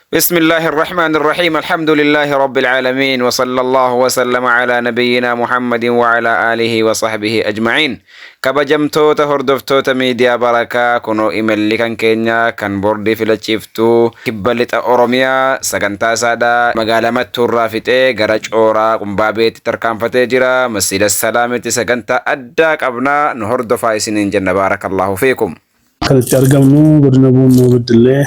بسم الله الرحمن الرحيم، الحمد لله رب العالمين، وصلى الله وسلم على نبينا محمد وعلى آله وصحبه أجمعين. Kabajamtoota hordoftoota miidiyaa Barakaa, kunoo imalli kan keenya kan boordii filachiiftuu Kibba Lixa Oromiyaa sagantaa isaadha magaalaa Mattuurraa fixee gara Cooraa Qumbaabeetti tarkaanfatee jira. Masjida Salaamitti sagantaa addaa qabnaa, nu hordofaa isiniin jenna. Baarakallahu fiikum. Kan itti argamnu godina Buunnoo Beddellee,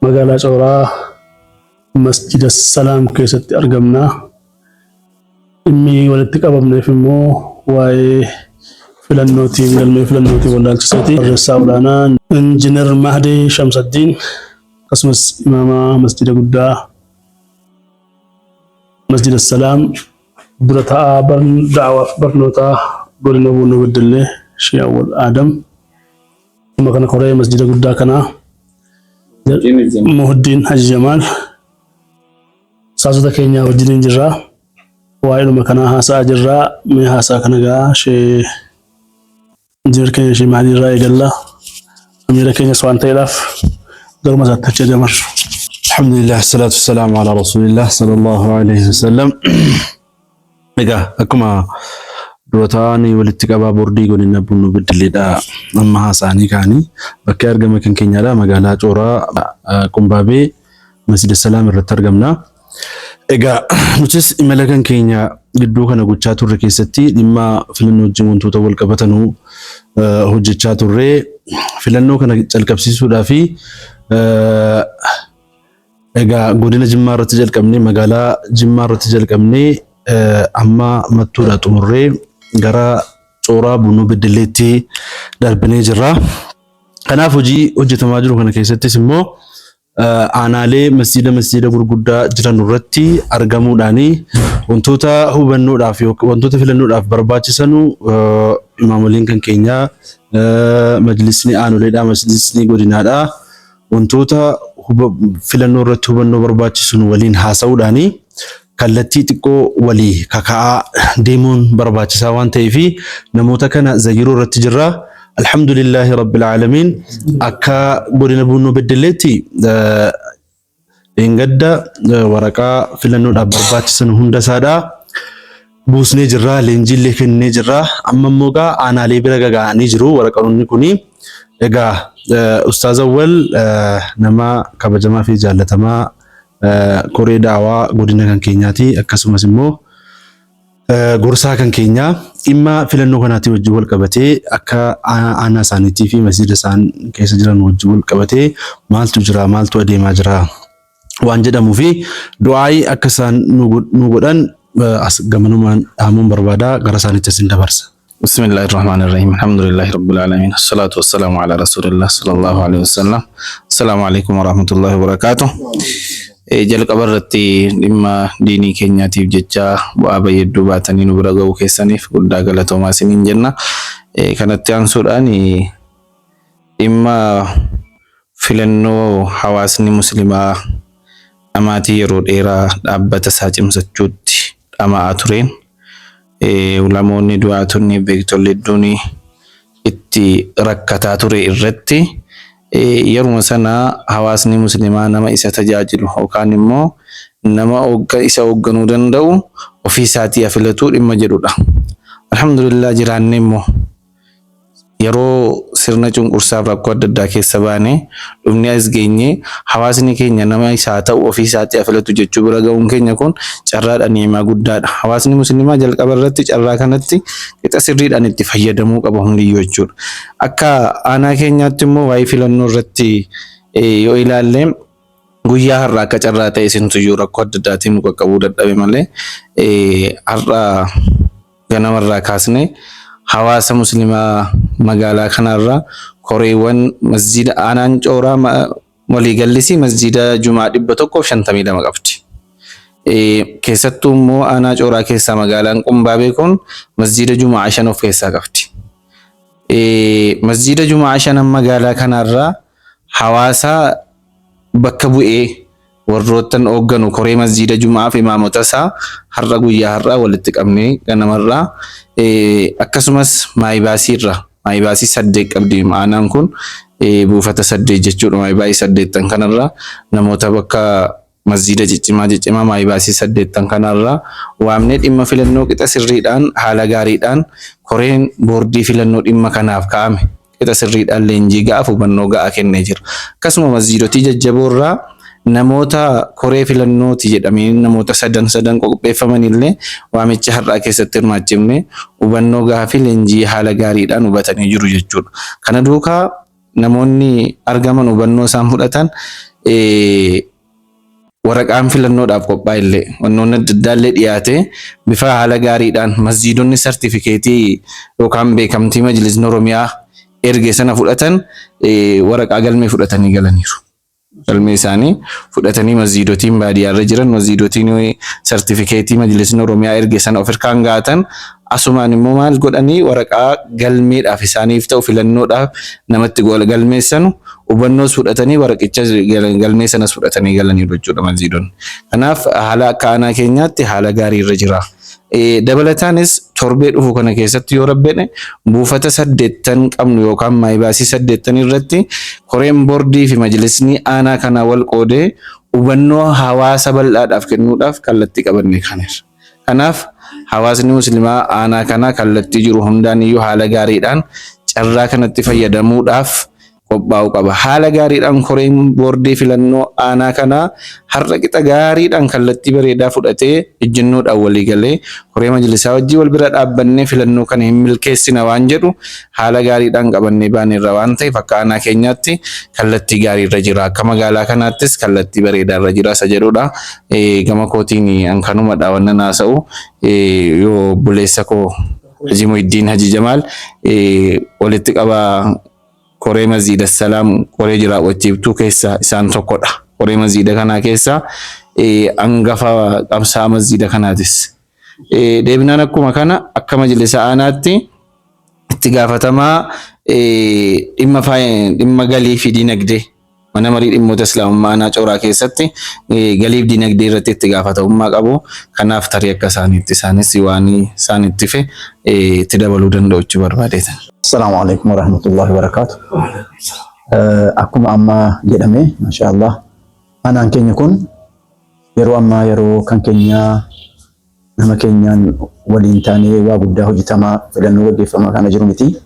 magaalaa Cooraa, Masjida Salaam keessatti argamna. Dhimmi walitti qabamneef immoo waa'ee filannootiin, galmee filannootiin wallaalchiseeti. Barreessaa olaanaa Injiinar Mahdii Shamsaddiin, akkasumas imaama masjida guddaa Masjida Salaam, dura ta'aa da'awaaf barnootaa godina Buunnoo Beddellee Shee Awwal Aadam, dhimma kana koree masjida guddaa kanaa Muhuddiin Haji Jamaal, saasota keenya wajjiniin jirra. Waa'eedhuma kanaa haasa'aa jirra. Mee haasaa kana gaa shee injiinar keenya Shee Mahdii irraa eegalla. Amiira keenyas waan ta'eedhaaf garuma isaatti achi dabarsu. Alhamdulillah, salatu wassalamu ala rasulillah sallallahu alaihi wasallam. Egaa akkuma dura ta'anii walitti qabaa boordii godina Bunnoo Beddelleedha amma haasa'anii ka'anii, bakka argama kan keenyaadha magaalaa Cooraa Qumbaabee Masjida Salaam irratti argamna. Egaa nutis imala kan keenya gidduu kana gochaa turre keessatti dhimma filannoo wajjin wantoota wal qabatanuu hojjechaa turre. Filannoo kana calqabsiisuudhaa fi egaa godina Jimmaa irratti jalqabnee, magaalaa Jimmaa irratti jalqabnee, amma Mattuudha xumurree gara Cooraa Bunnoo Beddelleetti darbinee jirra. Kanaaf hojii hojjetamaa jiru kana keessattis immoo aanaalee masjiida gurguddaa jiran irratti argamuudhaani wantoota hubannoodhaaf yookiin wantoota filannoodhaaf barbaachisanu imaamoliin kan keenyaa, majlisni aanoleedhaa, majlisni godinaadhaa wantoota filannoo irratti hubannoo barbaachisun waliin haasa'uudhaani kallattii xiqqoo walii kaka'aa deemuun barbaachisaa waan ta'eef namoota kana zayyiruu irratti jirra. Alhamdulillahi Rabbil Aalamiin, akka godina Buunnoo Beddelleetti dheengadda waraqaa filannoodhaaf barbaachisan hunda isaadhaa buusnee jirra, leenjiillee kennee jirra. Amma immoo egaa aanaalee bira gaga'anii jiru waraqoonni kuni. Egaa Ustaaz Awwal nama kabajamaa fi jaallatamaa koree daawaa godina kan keenyaati, akkasumas immoo gorsaa kan keenyaa, dhimma filannoo kanaatii wajjin wal qabatee akka aanaa isaaniitii fi masjida isaan keessa jiran wajjin wal qabatee maaltu jira, maaltu adeemaa jira waan jedhamuu fi du'aayii akka isaan nu godhan as gamanumaan dhaamuun barbaada, gara isaaniitti isin dabarsa. Bismillahir Rahmanir Rahim. Alhamdulillahi Rabbil Alamin. Assalatu wassalamu ala Rasulillah sallallahu alaihi wasallam. Assalamu alaikum warahmatullahi wabarakatuh. Jalqaba irratti dhimma diinii keenyaatiif jecha bu'aa bahii hedduu baatanii nu bira ga'uu keessaniif guddaa galatoomaa isiniin jenna. Kanatti aansuudhaan dhimma filannoo hawaasni muslimaa dhamaatii yeroo dheeraa dhaabbata isaa cimsachuutti dhama'aa tureen, ulamoonni, du'aatonni, beektonni hedduun itti rakkataa ture irratti, yeruma sana hawaasni muslimaa nama isa tajaajilu yookaan immoo nama isa hoogganuu danda'u ofii isaatii filatuu dhimma jedhudha. Alhamdulillah, jiraanne immoo yeroo sirna cunqursaaf rakkoo adda addaa keessa baane dhumni as geenye, hawaasni keenya nama isaa ta'u ofii isaatii filatu jechuu bira ga'uun keenya kun carraadha, ni'imaa guddaadha. Hawaasni musliimaa jalqaba irratti carraa kanatti qixa sirriidhaan itti fayyadamuu qaba hundiyyuu jechuudha. Akka aanaa keenyaatti immoo waa'ee filannoo irratti yoo ilaalle, guyyaa har'a akka carraa ta'e isintuyyuu rakkoo adda addaatiin nu qaqqabuu dadhabe malee, har'a ganamarraa kaasne hawaasa muslimaa magaalaa kanarraa koreewwan masjida aanaan Cooraa waliigallisii masjida Jumaa 152 qabdi. Keessattuu immoo aanaa Cooraa keessaa magaalaan Qumbaabee kun masjida Jumaa 5 of keessaa qabdi. Masjida Jumaa shanan magaalaa kanarraa hawaasa bakka bu'ee warroottan hoogganu koree masjida Jumaa fi imaamota isaa har'a guyyaa har'aa walitti qabnee ganamarraa, akkasumas maayibaasii irraa maayibaasii 8 qabdi aanaan kun. Buufata 8 jechuudha maayibaayii 8 kanarraa namoota bakka masjiida ciccimaa ciccimaa maayibaasii 8 kanarraa waamnee dhimma filannoo qixa sirriidhaan haala gaariidhaan koreen boordii filannoo dhimma kanaaf kaa'ame qixa sirriidhaan leenjii ga'aaf hubannoo ga'aa kennee jira. Akkasuma masjiidotii jajjaboorraa namoota koree filannooti jedhamee namoota sadan sadan qopheeffaman illee waamicha har'aa keessatti hirmaachifne hubannoo gahaa fi leenjii haala gaariidhaan hubatanii jiru jechuudha. Kana duukaa namoonni argaman hubannoo isaan fudhatan waraqaan filannoodhaaf qophaa'e illee wannoonni adda addaa illee dhiyaate bifa haala gaariidhaan masjiidonni sartifikeetii yookaan beekamtii majlisni Oromiyaa erge sana fudhatan waraqaa galmee fudhatanii galaniiru. Galmee isaanii fudhatanii masjiidotiin baadiyyaarra jiran masjiidotiin sartifikeetii majlisni Oromiyaa erge sana of hirkaan gaatan asumaan immoo maal godhanii waraqaa galmeedhaaf isaaniif ta'u filannoodhaaf namatti galmeessanu hubannoos fudhatanii waraqicha galmee sanas fudhatanii galaniiru jechuudha masjiidonni. Kanaaf haala akka aanaa keenyaatti haala gaarii irra jira. Dabalataanis torbee dhufu kana keessatti yoo rabbedhe buufata 8 qabnu yookaan maayibaasii 8 irratti koreen boordii fi majlisni aanaa kanaa wal qoodee hubannoo hawaasa bal'aadhaaf kennuudhaaf kallattii qabannee kaaneerra. Kanaaf hawaasni muslimaa aanaa kanaa kallattii jiru hundaan iyyuu haala gaariidhaan carraa kanatti fayyadamuudhaaf qophaa'uu qaba. Haala gaariidhaan koreen boordii filannoo aanaa kanaa har'a qixa gaariidhaan kallattii bareedaa fudhatee ejjennoodhaan walii galee koree majlisaa wajjin wal bira dhaabbannee filannoo kana hin milkeessina waan jedhu haala gaariidhaan qabannee baaneerra waan ta'eef akka aanaa keenyaatti kallattii gaariirra jira. Akka magaalaa kanaattis kallattii bareedaarra jira isa jedhudha. Gama kootiin an kanumadha wannan haasa'u yoo obboleessa koo Haji Muhiddiin Haji Jamaal walitti qabaa koree Masjiida Salaam koree jiraawwachiiftuu keessaa isaan tokkodha. Koree masjiida kanaa keessaa hangafa qabsaa masjiida kanaatis. Deebinaan akkuma kana akka majlisa aanaatti itti gaafatamaa dhimma dhimma galii fi dinagdee mana marii dhimmoota islaamummaa aanaa Cooraa keessatti galiif dinagdee irratti itti gaafatamummaa qabu. Kanaaf tarii akka isaaniitti isaanis waan isaanitti fe itti dabaluu danda'u jechuu barbaadeetan. Assalaamu alaikum warahmatullahi wabarakatuh. Akkuma amma jedhame, masha Allah, aanaan keenya kun yeroo ammaa yeroo kan keenya nama keenyaan waliin taanee waa guddaa hojjetamaa filannoo gaggeeffamaa kana jiru miti.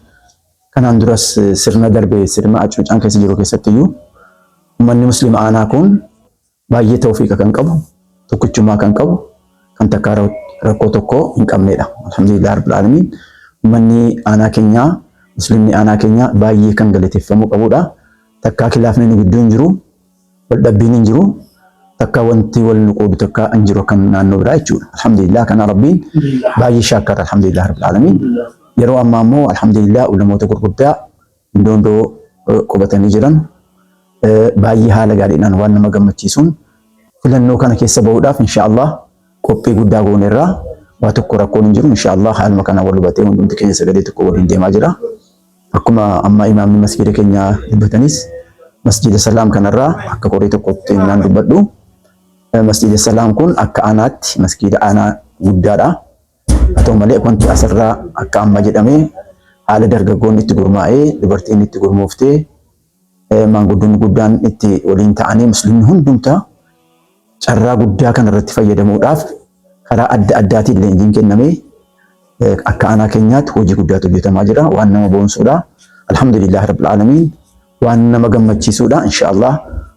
Kanaan duras sirna darbe sirna hacuucaan keessa jiru keessattiyyuu uummanni musliima aanaa kun baay'ee tawfiiqa kan qabu, tokkichummaa kan qabu, kan takkaa rakkoo tokko hin qabnedha. Alhamdulillah rabbil aalamiin. Uummanni aanaa keenyaa, muslimni aanaa keenyaa baay'ee kan galateeffamuu qabudha. Takkaa kilaafni nu gidduu hin jiru, wal dhabbiin hin jiru, takkaa wanti wal nu qoodu takkaa hin jiru kan naannoo biraa jechuudha. Alhamdulillah kana Rabbiin baay'ee shaakkara alhamdulillah rabbil aalamiin. Yeroo ammaa immoo alhamdulillah ulamoota gurguddaa iddoo iddoo qubatanii jiran baay'ee haala gaariidhaan waan nama gammachiisuun filannoo kana keessa bahuudhaaf inshaallah qophii guddaa gooneerra. Waa tokko rakkoon hin jiru inshaallah haaluma kana wal hubatee hundumti keenya sagalee tokko waliin deemaa jira. Akkuma amma imaamni masgiida keenyaa dubbatanis masjiida Salaam kanarraa akka koree tokkotti naan dubbadhu. Masjiida Salaam kun akka aanaatti masgiida aanaa guddaadha. Haa ta'u malee wanti asirraa akka amma jedhame haala dargaggoonni itti gurmaa'ee, dubartiin itti gurmooftee, maanguddoonni guddaan itti waliin ta'anii musliimni hundumtaa carraa guddaa kanarratti fayyadamuudhaaf karaa adda addaatiin leenjiin kennamee akka aanaa keenyaatti hojii guddaatu hojjetamaa jira. Waan nama boonsuudha. Alhamdulillah rabbil aalamiin. Waan nama gammachiisuudha. Inshaallah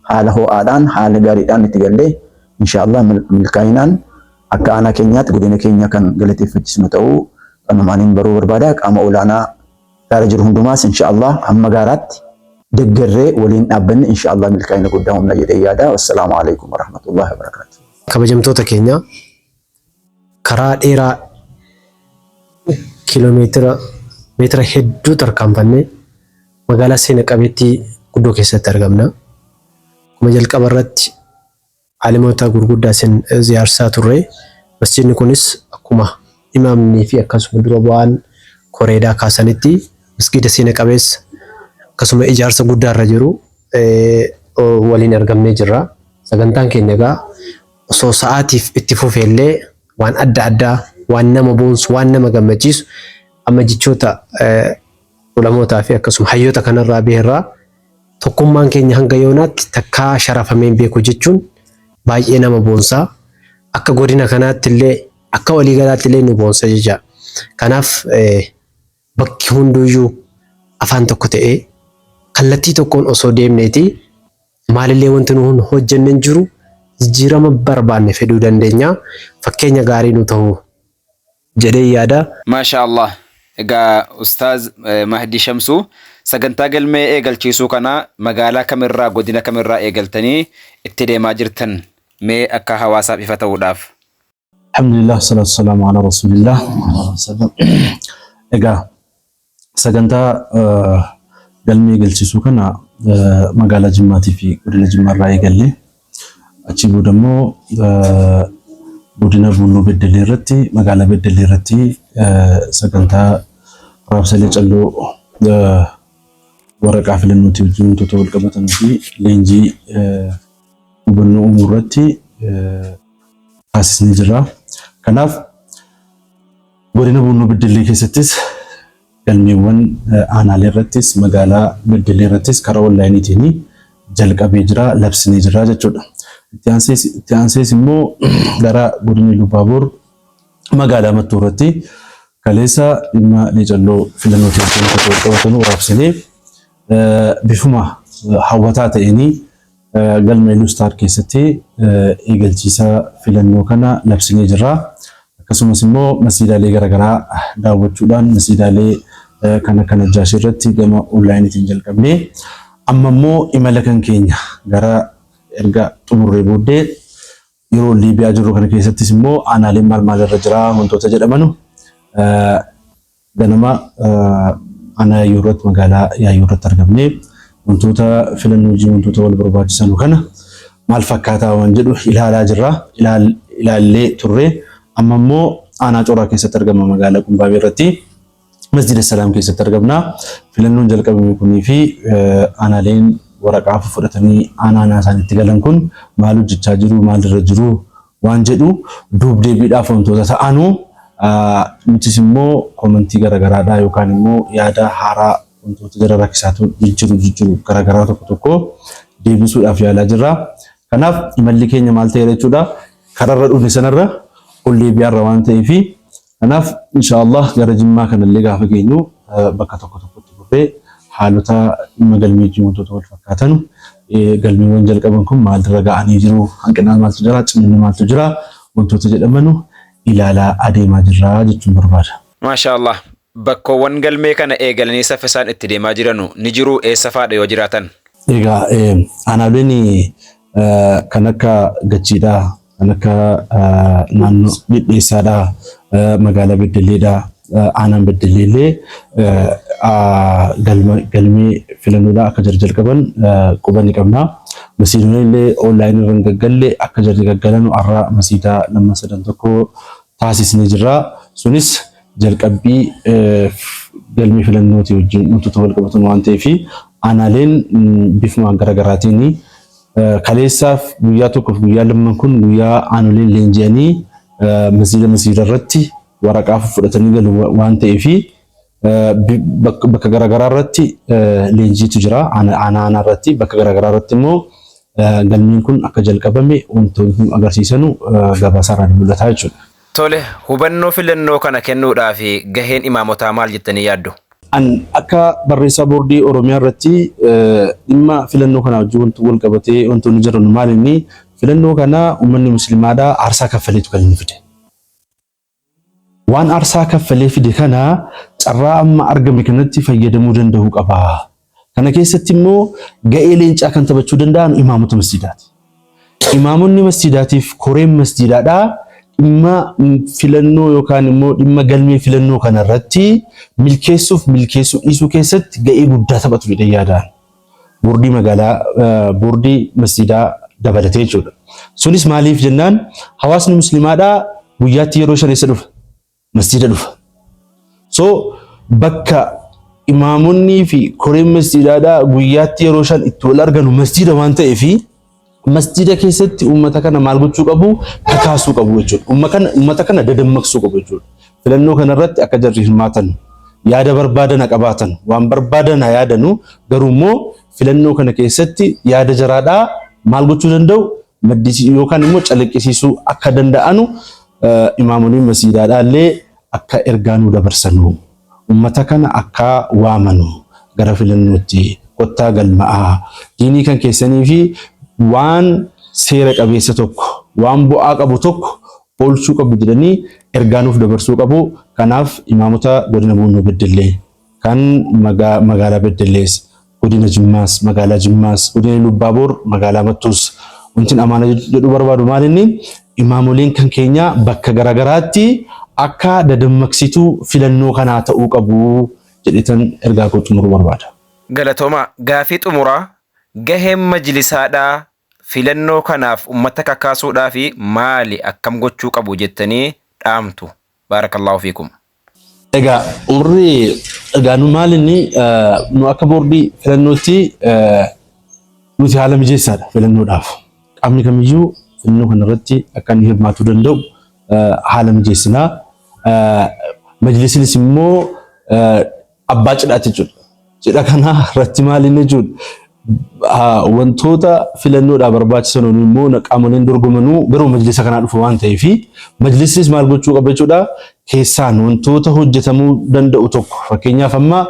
haala ho'aadhaan haala gaariidhaan itti gallee inshaallah milkaa'inaan akka aanaa keenyaatti godina keenya kan galateeffachisnu ta'uu kanumaaniin baruu barbaada. Qaama olaanaa gaara jiru hundumaas inshaallah hamma gaaraatti deggerree waliin dhaabbanne inshaallah milkaa'ina guddaa humna jedhee yaada. Wassalaamu alaikum warahmatullahi wabarakatuh. Kabajamtoota keenya, karaa dheeraa kiiloomeetira meetira hedduu tarkaanfannee magaalaa seena qabeettii guddoo keessatti argamna. Akkuma jalqaba irratti aalimoota gurguddaa isin ziyaarsaa turre, masjidni kunis akkuma imaamnii fi akkasuma dura bu'aan koreedaa kaasanitti masgida seena qabeessa akkasuma ijaarsa guddaa irra jiru waliin argamnee jirra. Sagantaan keenya egaa osoo sa'aatiif itti fufe illee waan adda addaa, waan nama boonsu, waan nama gammachiisu amma jechoota ulamootaa fi akkasuma hayyoota kanarraa beerraa Tokkummaan keenya hanga yoonaatti takkaa sharafamee hin beeku jechuun baay'ee nama boonsa. Akka godina kanaatti illee akka waliigalaatti illee nu boonsa jecha. Kanaaf bakki hunduyyuu afaan tokko ta'ee kallattii tokkoon osoo deemneeti maalillee wanti nu hojjenne hin jiru jijjiirama barbaanne fiduu dandeenya. Fakkeenya gaarii nu ta'u jedhee yaada. Maashaa Allah. Egaa Ustaaz Mahdii Shamsuu sagantaa galmee eegalchiisuu kana magaalaa kamirraa godina kamirraa eegaltanii itti deemaa jirtan mee akka hawaasaaf ifa ta'uudhaaf. Alhamdulillah salatu salaamu ala rasulillah. Egaa sagantaa galmee eegalchiisuu kana magaalaa Jimmaatii fi godina Jimmaa irraa eegalle. Achii booda immoo godina Buunnoo Beddellee irratti magaalaa Beddellee irratti sagantaa raabsa leecalloo waraqaa filannootii wajjin wantoota wal qabatanii fi leenjii hubannoo uumuu irratti taasisnee jirra. Kanaaf godina Buunnoo Beddellee keessattis galmeewwan aanaalee irrattis magaalaa Beddellee irrattis karaa onlaayiniitiin jalqabee jira labsinee jira jechuudha. Itti aansees immoo gara godina Iluu magaalaa Mattuu irratti kaleessa dhimma leecalloo filannootiin wantoota wal qabatanu raabsinee bifuma hawwataa ta'een galma Iluu Star keessatti eegalchiisa filannoo kana labsinee jirra. Akkasumas immoo masjiidaalee garaagaraa daawwachuudhaan masjiidaalee kan akka Najjaashii irratti gama onlaayiniitiin jalqabnee amma immoo imala kan keenya gara erga xumurree booddee yeroo Liibiyaa jirru kana keessattis immoo aanaaleen maal maal irra jira wantoota jedhamanu ganama aanaa Yaayyoo irratti magaalaa Yaayyoo irratti argamnee wantoota filannoo hojii wantoota wal barbaachisanu kana maal fakkaataa waan jedhu ilaalaa jirra. Ilaallee turre amma immoo aanaa Coraa keessatti argama magaalaa Qumbaabee irratti Masjida Salaam keessatti argamna. Filannoon jalqabame kunii fi aanaaleen waraqaa fudhatanii aanaa aanaa isaaniitti galan kun maal hojjechaa jiru maalirra jiru waan jedhu duub deebiidhaaf wantoota ta'anuu nutis immoo komentii garaagaraadhaa yookaan immoo yaada haaraa wantoota jara rakkisaatu jijjiru jijjiru garaagaraa tokko tokko deebisuudhaaf yaalaa jirra. Kanaaf imalli keenya maal ta'eera jechuudha. Kararra dhufne sanarra ol deebi'aarra waan ta'eefi kanaaf inshaallah gara Jimmaa kanallee gaafa geenyu bakka tokko tokkotti dhufee haalota dhimma galmee wajjin wantoota wal fakkaatan galmeewwan jalqaban kun maalirra ga'anii jiru hanqinaan maaltu jira ciminni maaltu jira wantoota jedhamanu ilaalaa adeemaa jirra jechuun barbaada. Maashaa Allah. Bakkoowwan galmee kana eegalanii saffisaan itti deemaa jiranu ni jiruu eessa faadha yoo jiraatan? Egaa aanaaleen kan akka Gachiidhaa, kan akka naannoo Dhidheessaadhaa, magaalaa Beddelleedhaa, aanaan Beddellee illee galmee filannoodhaa akka jarri jalqaban quba ni qabna. Masiidonni illee onlaayinii irra hin gaggalle akka jarri gaggalanu har'a masiidaa lama sadan tokko taasisnee jirra. Sunis jalqabbii galmee filannootii wajjin wantoota wal qabatan waan ta'eef aanaaleen bifuma garaagaraatiin kaleessaaf guyyaa tokkoof guyyaa lamman kun guyyaa aanoleen leenji'anii masjiida masjiida irratti waraqaa fudhatanii galu waan ta'eef bakka garaagaraa irratti leenjiitu jira. Aanaa aanaa irratti bakka garaagaraa irratti immoo galmeen kun akka jalqabame wantoonni nu agarsiisanu gabaasaarraa ni mul'ata jechuudha. Tole, hubannoo filannoo kana kennuudhaaf gaheen imaamotaa maal jettanii yaaddu? An akka barreessaa boordii Oromiyaa irratti dhimma filannoo kana wajjin wanti wal qabatee wantoonni jiran maal inni filannoo kana uummanni musliimaadhaa aarsaa kaffaleetu kan inni fide. Waan aarsaa kaffalee fide kana carraa amma argame kanatti fayyadamuu danda'uu qaba. Kana keessatti immoo ga'ee leencaa kan taphachuu danda'an imaamota masjiidaati. Imaamonni masjiidaatiif koreen masjiidaadhaa dhimma filannoo yookaan immoo dhimma galmee filannoo kanarratti milkeessuuf milkeessuu dhiisuu keessatti ga'ee guddaa taphatu jedhee yaadaan. Boordii magaalaa boordii masjiidaa dabalatee jechuudha. Sunis maaliif jennaan hawaasni musliimaadhaa guyyaatti yeroo shan eessa dhufa? Masjiida dhufa. So bakka imaamonnii fi koreen masjiidaadhaa guyyaatti yeroo shan itti wal arganu masjiida waan ta'eefi masjiida keessatti uummata kana maal gochuu qabu? Kakaasuu qabu jechuudha. Uummata kana dadammaqsuu qabu jechuudha. Filannoo kanarratti akka jarri hirmaatan Yaada barbaadan haa qabaatan, waan barbaadan haa yaadanu, garuu immoo filannoo kana keessatti yaada jaraadhaa maal gochuu danda'u maddisiisuu yookaan immoo calaqqisiisuu akka danda'anu imaamoliin masjiidaadhaa illee akka ergaa nuu dabarsanu, ummata kana akka waamanu gara filannootti kottaa galma'aa diinii kan keessanii fi waan seera qabeessa tokko waan bu'aa qabu tokko oolchuu qabdu jedhanii ergaa nuuf dabarsuu qabu. Kanaaf imaamota godina Buunnoo Beddellee kan magaalaa Beddellees, godina Jimmaas, magaalaa Jimmaas, godina Ilubbaaboor, magaalaa Mattuus wantin amaana jedhu barbaadu maal inni imaamoleen kan keenyaa bakka garaagaraatti akka dadammaqsituu filannoo kanaa ta'uu qabu jedhetan ergaa koo xumuruu barbaada. Galatoomaa. Gaafii xumuraa, gaheen majlisaadhaa filannoo kanaaf ummata kakaasuudhaafi maali akkam gochuu qabu jettanii dhaamtu? Baarakallaahu fiikum. Egaa warri egaa nu maal inni nu akka boordii filannootti nuti haala mijeessaadha filannoodhaaf. Qaamni kamiyyuu filannoo kanarratti akka inni hirmaatuu danda'u haala mijeessinaa. Majlisnis immoo abbaa cidhaati jechuudha. Cidha kana irratti maal inni jechuudha? Wantoota filannoodhaaf barbaachisan immoo qaamoleen dorgomanuu garuu majlisa kanaa dhufu waan ta'eef majlisnis maal gochuu qaba jechuudha? Keessaan wantoota hojjetamuu danda'u tokko fakkeenyaaf amma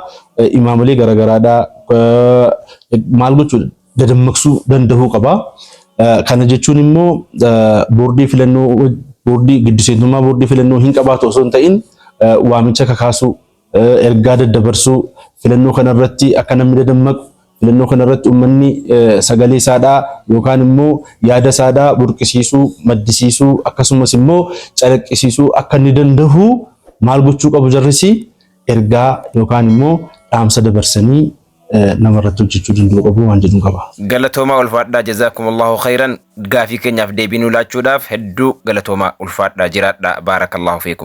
imaamolee garaagaraadhaa maal gochuu dadammaqsuu danda'uu qaba. Kana jechuun immoo boordii filannoo boordii gidduseentummaa boordii filannoo hin qabaatu osoo hin ta'in waamicha kakaasuu ergaa daddabarsuu, filannoo kanarratti akka namni dadammaqu, filannoo kanarratti uummanni sagalee isaadhaa yookaan immoo yaada isaadhaa burqisiisuu, maddisiisuu akkasumas immoo calaqqisiisuu akka inni danda'u maal gochuu qabu jarrisi ergaa yookaan immoo dhaamsa dabarsanii namarratti hojjechuu danda'u qabu waan jedhu qaba. Galatoomaa ulfaadhaa jazaakumullaahu khayran gaafii keenyaaf deebii nuu laachuudhaaf hedduu galatoomaa ulfaadhaa jiraadhaa baarakallahu fiikum.